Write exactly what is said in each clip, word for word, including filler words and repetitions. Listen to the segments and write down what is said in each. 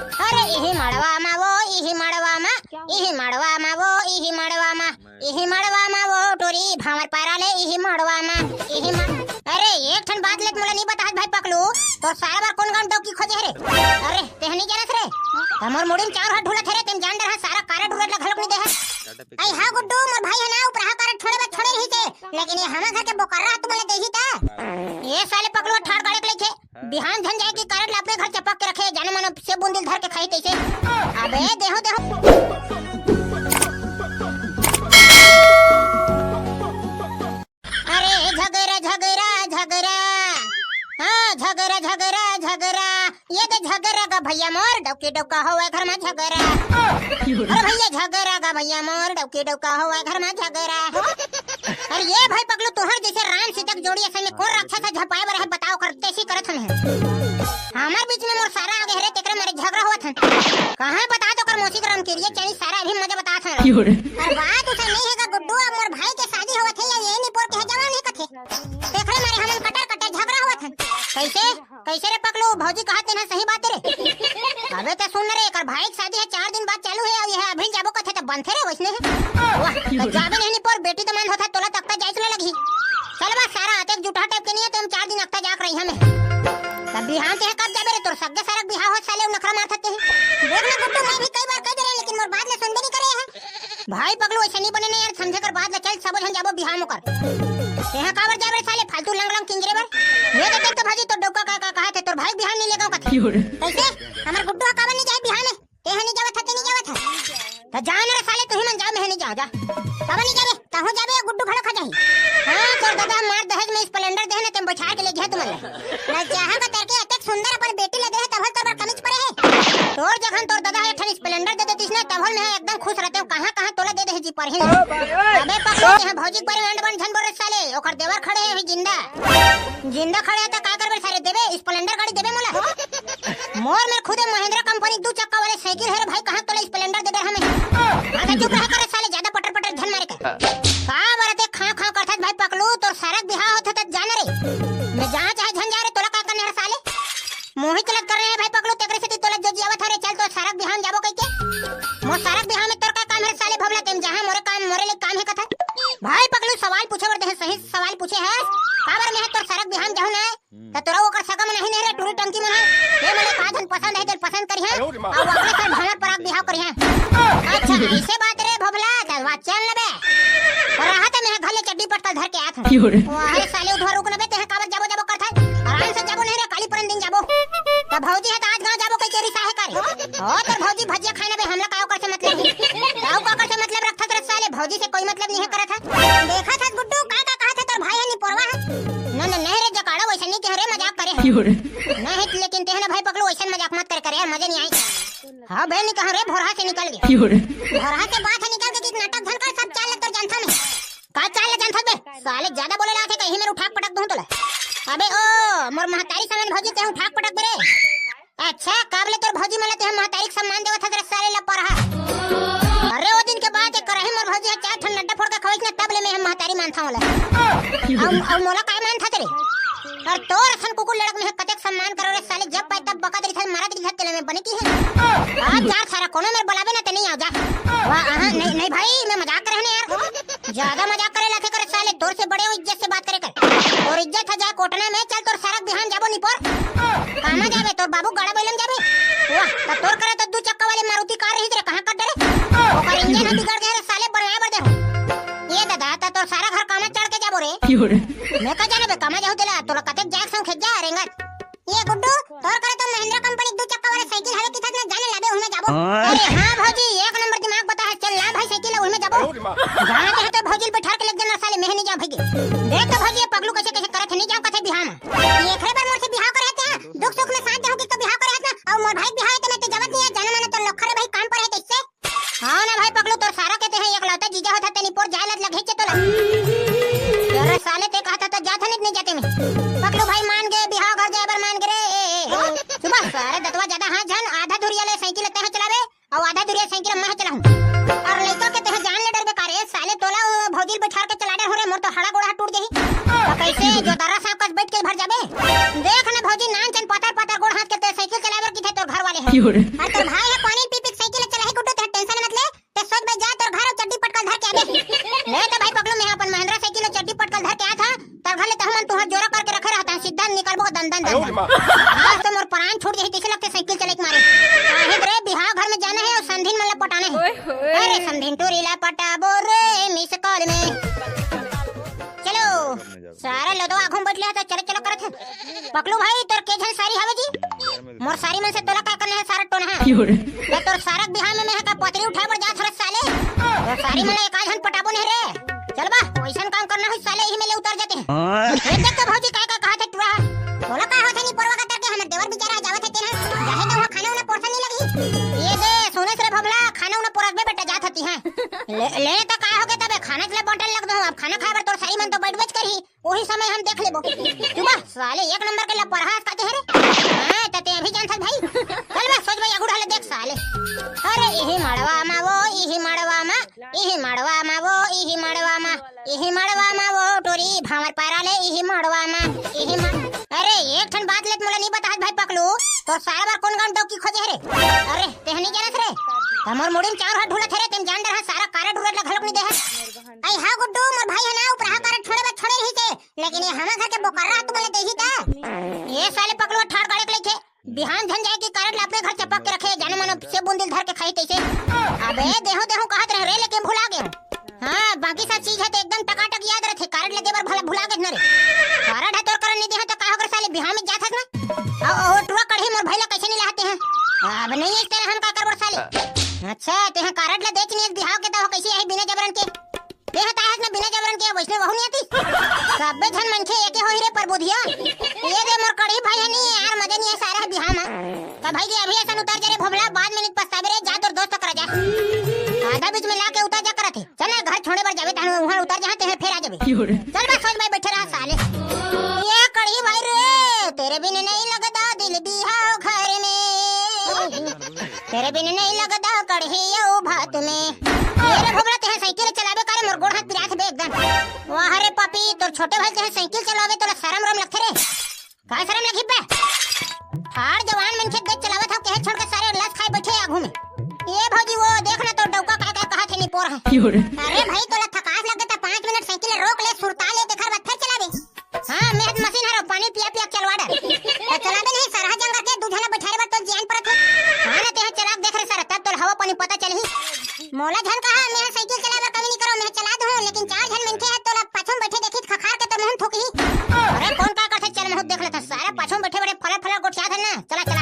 अरे इही मड़वा मा वो, इही मड़वा मा, इही मड़वा मा वो, इही मड़वा मा, इही मड़वा मा वो टोरी भांवर पारा ले, इही मड़वा मा, इही मड़-, अरे एक ठन बात लेत मोला नहीं बताहत भाई पकलू, तोर सारा बर कोन गांव डौकी खोजे हरे? अरे तेहनी जानस रे, हमर मुड़ी में चार हाथ ढुलत हरे, तेन जान डर हा सारा कारड उरड ला घलक नहीं दे हा। आई हाँ गुड्डू, मोर भाई है ना, उपराहा कारड छोड़े बस छोड़े रही थे, लेकिन ये हमारे घर के बोकर्रा तुमने देखी था। ये साले पकलू ठाड़ गाड़े के लेके बिहान झन जाए कि कारड ला अपने घर चपक के रखे, जाने मानो से बुंदिल धर के खाई तैसे। अबे देहो देहो। अरे झगरा झगरा झगरा, हाँ झगरा झगरा झगरा, ये दे झगरा गा भैया मोर डौकी डौका होवे घर में झगरा। अरे भैया झगरा गा भैया मोर डौकी डौका होवे घर में झगरा। अरे ये भाई पकलू, तुहर जैसे राम सीता के जोड़ी असल में कौन राक्षस है झपाए बर है बताओ कर देसी करत हन। हमार बीच में मोर सारा आगे हरे, तेकरे मारे झगड़ा होवत हन। कहाँ बता तो कर मौसी के रंग के लिए चली सारा अभी मजा बता था। अरे बात उसे नहीं है का गुड्डू, अब मोर भाई के शादी होवत है या ये नहीं पोर के है जवान है कथे। तेकरे मारे हमन कटर कटर झगड़ा होवत हन। कैसे? कैसे रे पकलू, भौजी कहा तेना सही बात रे। अबे ते सुन रे, एकर भाई के शादी है, चार दिन बाद चालू है, अउ ये अभी जाबो कथे त बनथे रे वैसने है। वाह, त जाबे नहीं निपोर, बेटी दमांद होथा तोला तख्ता जाइस ला लगही। चल बा सारा आते जुटहा टाइप के नहीं है, तो हम चार दिन अख्ता जाक रही हमें। तब बिहान ते कब जाबे रे, तोर सग्गे सारा बिहाव हो साले, नखरा मार थते हैं। देख ना गुड्डू, मैं भी कई बार कह दे रहे, लेकिन मोर बात ले सुनबे नहीं करे है। भाई पगलू, ऐसे नहीं बने नहीं यार, समझे कर बात ले, चल सबो झन जाबो बिहाव मोकर। तेहा काबर जाबे रे साले, फालतू लंग लंग किंजरे बर। ये देख तो भाजी, तोर डौका का, का, कहा थे, तोर भाई बिहाव नहीं लेगा कथे। कैसे? हमर गुड्डू हा काबर नहीं जाए बिहाव में? तेहा नहीं जावत था, ते नहीं जावत था। तो जा ना रे साले, तू ही मन जा, मैं नहीं जाऊँ, जा। काबर नहीं जाबे? तहूँ जाबे या गुड्डू घलो खा जाही। हाँ, तोर दादा मार दहेज में स्प्लेंडर दे ना, तेम बछार के ले गया तुमन ला। ना चाहा का तरके अतेक सुंदर अपन बेटी ला दे है, तभल तोर बर कमीज परे है। तोर जखन तोर दादा एक ठन स्प्लेंडर दे देतिस ना, तभल मैं एकदम खुश रहते हूँ। कहाँ, कहाँ तोला दे दे है जी पर ही। अबे पकलू, तेहा भौजी के बारे में अंड बन झन बोल रे साले, ओकर देवर खड़े है अभी जिंदा। जिंदा खड़े है तो का करबे सारे, देबे स्प्लेंडर गाड़ी देबे मोला? मोर मेर खुदे महिंद्रा कंपनी दू चक्का वाले साइकिल है रे भाई, कहाँ तोला स्प्लेंडर दे दे हमें? हाँ, तो चुप रहा कर साले, ज्यादा पटर पटर झन मारे कर। का बरते खाँव खाँव करथस भाई पकलू, तोर सरक बिहाव होथे त जान रे। मैं जहाँ चाहे झन जा रे, तोला का करने हर साले? मोही चलत कर रहे हैं भाई पकलू, तेकरे सेती तोला जो जियावत हरे, चल तोर सरक बिहाव में जाबो कहिके। मोर सरक बिहाव में तोर का काम है साले भवला, तेम जहाँ मोरे काम, मोरे ले काम है कथा। भाई पकलू सवाल पूछे बर देहे, सही सवाल पूछे है। काबर मैं तोर सरक बिहाव में जाहूँ ना? त तोरा ओकर सगा मन ही नहीं रे, टूरी टंकी मन है। ये मने का झन पसंद है, जन पसंद करिहा। अरे माँ। अउ ओकरे से भांवर पराग बिहाव करिहा। अच्छा, ऐसे बात रे भोभला, त बात चल लेबे। और रहा त मैं घर ले चड्डी पटकल धर के आत हूँ। क्यों रे? वाह रे साले, उधर रुक नबे, तेहा काबर जाबो जाबो करत है। आराम से जाबो नहीं रे, काली परन दिन जाबो। त भौजी है त आज गाँव जाबो कहिके रिसा है का रे? ओ तोर भौजी भजिया खाए नबे, हमला का ओकर से मतलब है? का ओकर से मतलब रखत रे साले, भौजी से कोई मतलब नहीं है करत है। देखत हस गुड्डू, का का कहत है तोर भाई है निपोरवा है? ना ना नहीं रे जकाड़ा, वैसे नहीं कह रे, मजाक करे हैं। क्यों रे? नहीं लेकिन तेहना भाई पकलू, वैसे मजाक मत करे कर यार, मजा नहीं आई। हाँ बे, नहीं कहा रे, भोरहा से निकल गया। क्यों रे? भोरहा से बात है निकल के कि नाटक झन कर, सब चाल ल तोर जानथन। का चाल ल जानथन बे? साले ज्यादा बोले ला थे, कहीं मेरे उठाक पटक दूं तोला। अबे ओ मोर महतारी समन भौजी, ते उठाक पटक बे रे। अच्छा, काबले तोर भौजी मन ला तेहा महतारी के सम्मान देवत हस रे साले लपरहा। अरे, ओ दिन के बात हे, करही मोर भौजी ह चार ठन नड्डा फोड़ के खवाइस ना, तब ले मैं ह महतारी मानथंव ओला। अउ, अउ मोला काय मानथस रे? अरे, तोर असन कुकुर लड़क में ह कतेक सम्मान करो रे साले, जब पाए तब बकत रहिथस, मरत रहिथस, तेला मैं बने की हे। अब जा सारा, कोनो मेर बलाबे ना ते नहीं आव जा। वाह, अहाँ, नहीं, नहीं भाई, मैं मजाक करे ना यार। ज्यादा मजाक करे लाथे करे साले, तोर से बड़े हो, इज्जत से बात करे कर। तोर इज्जत ह जाए कोटना में, चल तोर सरक बिहान जाबो निपोर। कामा जाबे, तोर बाबू गाड़ा बैलन जाबे? वाह, त तोर करा तो दू चक्का वाली मारुति कार रही रे, कहाँ कर डरे? ओकर इंजन ह बिगड़ गए रे साले, बनवाए बर दे। ये दादा, त तोर सारा घर कामा चढ़ के जाबो रे। क्यों रे? मैं का जाने बे, कामा जाहू तेला, तोला कतेक जाए संग खेत जा, रेंगत। ये गुड्डू, तोर करा तो महिंद्रा कंपनी दू चक्का वाला साइकिल हवे किथस ना, जाने लाबे उहमे जाबो। हाँ। अरे हाँ भौजी, एक नंबर दिमाग बता है, चल ला भाई साइकिल ला उहमे जाबो। जाना ते तो भौजी ल बैठार के लेके जाना साले, मैं नहीं जाऊँ भाई के। देख तो भौजी, ये पगलू कैसे कैसे करत है, नहीं जाऊँ कथे बिहाव में। ये एकरे बर मोर से बिहाव करे हस ना, दुख सुख में साथ देहूँ कि तो बिहाव करे हस ना, अउ मोर भाई के बिहाव है तो मैं तो जवत नहीं है, जाना माना तो लोखर भाई काम पर है तैसे। हाँ ना भाई पगलू, तोर सारा कहते हैं एकलौता जीजा होता तेनी पोर जाए लग लगे चे तोला। अरे साले ते कहत हस तो जात हन, नहीं जाते मैं। पगलू भाई मान गए, बिहाव घर जाए बर मान गए रे। ए, ए, ए। सुबह सारे दतवा ज्यादा हाँ झन, आधा धुरिया ले साइकिल ते चलावे, अउ आधा दुरिया साइकिल मैं चलाहूँ। अउ लइका के तेहा जान ले डरबे का रे साले, तोला ओ भौजी ल बैठार के चला डर हो रे, मोर तो हड़ा गोड़ा टूट जाही। त कैसे जो दर्रा सांप कस बैठ के भर जाबे? देख ना भौजी, नान चन पातर पातर गोड़ हाथ के ते साइकिल चलाए बर किथे तोर घर वाले हैं। अउ तोर भाई ह पानी पी पी के साइकिल चलाही गुड्डू, ते टेंशन मत ले। ते सोच भाई, जा तोर घर अउ चड्डी पटकल धर के आबे। ले तो भाई पकलू, मैं अपन महिंद्रा साइकिल अउ चड्डी पटकल धर के आत हंव, तोर घर ले तहूं मन तुंहर जोरा करके रखे रहत हंव, सीधा निकलबो दन दन दन दन। आज तो मोर प्राण छूट जाही, तइसे लगथे साइकिल चलाए के मारे। काहे रे, बिहाव घर में जाना हे अउ समधिन मन ला पटाना हे। ओए होए। अरे समधिन टूरी ला पटाबो रे मिस कॉल में। चलो, सारा लदवा आघू में बइठ ले हे त चलो चलो करत हे। पकलू भाई, तोर के झन सारी हवे जी? मोर सारी मन से तोला का करना हे, सारा टोनहा? क्यों रे? त तोर सारा के बिहाव में मैं का पतरी उठाए बर जात हंव रे साले? तोर सारी मन ला एक आध झन पटाबो नहीं रे। चल बा, वइसन काम करना होही साले, इही में ले उतर जाते हैं। हाँ। ये देख तो भौजी काय का कहाथे टूरा। तोला का होथे निपोरवा करा के, हमर देवर बिचारा जावत हे तेन ह। जाहे तो वहाँ खाना उना पोरसन नहीं लगही। ये दे, सुनेस रे भोभला, खाना उना पोरसबे बेटा जात हती हैं। ले, ले तो का होगे तबे, खाना चले बॉटल लग दो, अब खाना खाए बर तोर सारी मन तो बइठबेच करही। ओही समय हम देख लेबो। चुप बा, साले एक नंबर के लपरहा कथे हे रे। हाँ, त ते अभी जानथस भाई। चल बा, सोच भाई, आगू ढाले देख साले। अरे इही मड़वा मा वो, इही मड़वा मा, इही मड़वा मा वो, इही मड़वा मा, इही मड़वा मा वो टोरी भांवर पारा ले, इही मड़वा मा, इही म-, अरे एक ठन बात ले त मोला नहीं बताहस भाई पकलू, तोर सारा बर कोन गांव डौकी खोजे हे रे? अरे तेह नहीं जानस रे, हमर मुड़ी में चाउर ह ढुलत हे रे, तेन जान डरहा सारा कारड उरड ला घलोक नहीं देहा। आई हाँ गुड्डू, मोर भाई ह ना उपराहा कारड छोड़े बर छोड़े रहिसे, लेकिन ये हमर घर के बोकर्रा ह तुमन ला देही त। ये साले पकलू ठाड़ गाड़े के लेथे, बिहान झन जाए के कारड ला अपने घर चपक के रखे, जाने मानो सेब बुंदी ल धर के खाही तइसे। अबे देहूं देहूं कहत रहे रे, लेकिन भुला गेंव। हाँ, बाकी सब चीज ह त एकदम टकाटक याद रथे, कारड ला दे बर भला भुला गेस न रे। कारड ह तोर करा नहीं देहंव त का होगे साले, बिहाव में जात हस ना? अउ ओ टुरा कड़ही मोर भाई ला कइसे नहीं लाहते हैं? अब नहीं इस तरह हम का करबो साले। अच्छा, तेह कारड ला देच नहीं बिहाव के, त हो कइसे आही बिना जबरन के? तेह त आयस ना बिना जबरन के, वइसने वहू नहीं आतिस। सबे झन मनखे एके होही रे परबुधिया। ये दे मोर कड़ही भाई ह नहीं यार, मजा नहीं आय सारा ह बिहाव म। त भाई जी अभी अइसन उतर जा रे भोभला, बाद में नहीं पछताबे रे, जा तोर दोस्त करा जा। आधा बीच में लाके उतर जा करत हे। चल ना घर छोड़े बर जाबे, तहन उहाँ उतर जहाँ तेह फेर आ जाबे। चल बा सोच भाई बइठे रहा साले। ये कड़ही भाई रे, तेरे बिन नहीं लगता दिल बिहाव घर में। तेरे बिन नहीं लगता कड़ही अउ भात में। ये रे भोभला, तेह साइकिल चलाबे का रे, मोर गोड़ हाथ पिरात हे बे एकदम। वाह रे पापी, तोर छोटे भाई तेह साइकिल चलाबे, तोला शरम रम लगथे रे? काय शरम लगही बे? ठाड़ जवान मनखे देख चलावत हव, केहे छोड़ के सारे लस खाए बइठे आघू में। ये भौजी, वो देख ना तोर डौका काय काय कहाथे निपोर ह। अरे भाई, तोला थकास लगे त पाँच मिनट साइकिल रोक ले, सुरता ले, तेखर बाद फेर चलाबे। हाँ, मैं ह त मशीन हरव, पानी पिया पिया के चलवा डर। त चलाबे नहीं, सरहा जंगर के दू झन ला बइठारे बर तोर जियान परत हे। हाँ ना, तेह चला के देख रे सर, तब तोला हवा पानी पता चलही। मोला झन कहा, मैं ह साइकिल चलाए बर कमी नहीं करव, मैं ह चला दूँ, लेकिन चार झन मनखे ह तोला पाछू में बइठे देखही त खखार के तोर मुहूँ थूकही। अरे कोन का करथे, चल महूँ देख लेथंव, सारा पाछू में बइठे बइठे फला फला गोठियाथे ना, चला चला।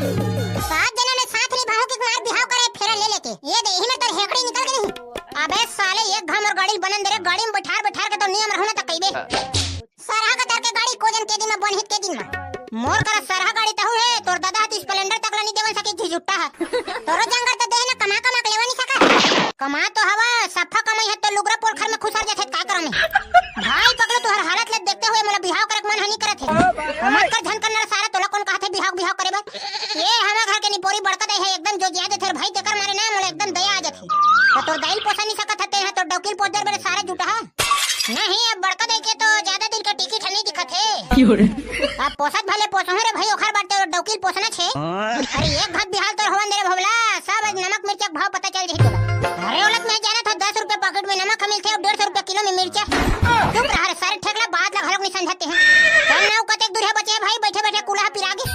सात झन ने साथ निभाहूँ के मार बिहाव करे फेरा ले लेके, ये दे इही में तोर हेकड़ी निकल गे नहीं। अबे साले एक घांव मोर गाड़ी ल बनन दे रे, गाड़ी में बइठार बइठार के तो नियम रहूँ ना त कहिबे। सरहा कतर के गाड़ी कोजन के दिन म बनही के दिन म। मोर करा सरहा गाड़ी तहूँ हे, तोर ददा ह त स्प्लेंडर तक ला नहीं देवन सके झिझुट्टा ह। तोरो जंगर त देह न कमा कमा के लेवा नहीं सका। कमा तो हवा, सफा कमाई ह तो लुगरा पोलखर में खुसर जाथे, का करम हे? भाई पगलू, तुहर हालत ला देखते हुए मोला बिहाव करे के मन ह नहीं करत हे। हमर कर झन करना सारा, तोला कोन कहथे बिहाव बिहाव करे बर? ये हमर घर के निपोरी बड़का दाई ह, एकदम जोजिया देथे रे भाई, तेकर मारे ना मोला एकदम दया आ जाथे। त तोर दाई ल पोसा नहीं सकत ह, तेह तोर डौकी ल पोस दे रे सारा जुटहा। नहीं, अब बड़का दाई के तो ज्यादा दिन के टिकट ह नहीं दिखत हे। अब पोसत भले पोसहूँ रे भाई, ओखर बर तो डौकी ल पोसना छे। अरे एक घात बिहाव तोर होवन दे रे भोभला, सब आज नमक मिर्चा के भाव पता चल जाही तोला। अरे ओला त मैं जानत हव, दस रुपया पैकेट में नमक ह मिलथे अउ डेढ़ सौ रुपया किलो में मिर्चा। चुप रहा रे सारे, ठेकला बात ला घलोक नहीं समझत हे। चल ना, कतेक दूर हे बचे भाई, बइठे बइठे कुला ह पिरा गे।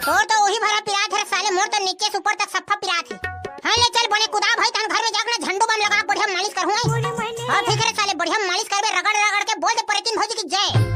तोर तो ओही भरा पिरात हे रे साले, मोर तो नीचे से ऊपर तक सफा पिरात हे। हाँ, ले चल बने कुदा भाई, तहन घर में जाके ना झंडू बाम लगा के बढ़िया मालिश करहूँ, आई। हाँ, ठीक हे रे साले, बढ़िया मालिश करबे, रगड़ रगड़ के बोल दे परतीन भौजी की जय।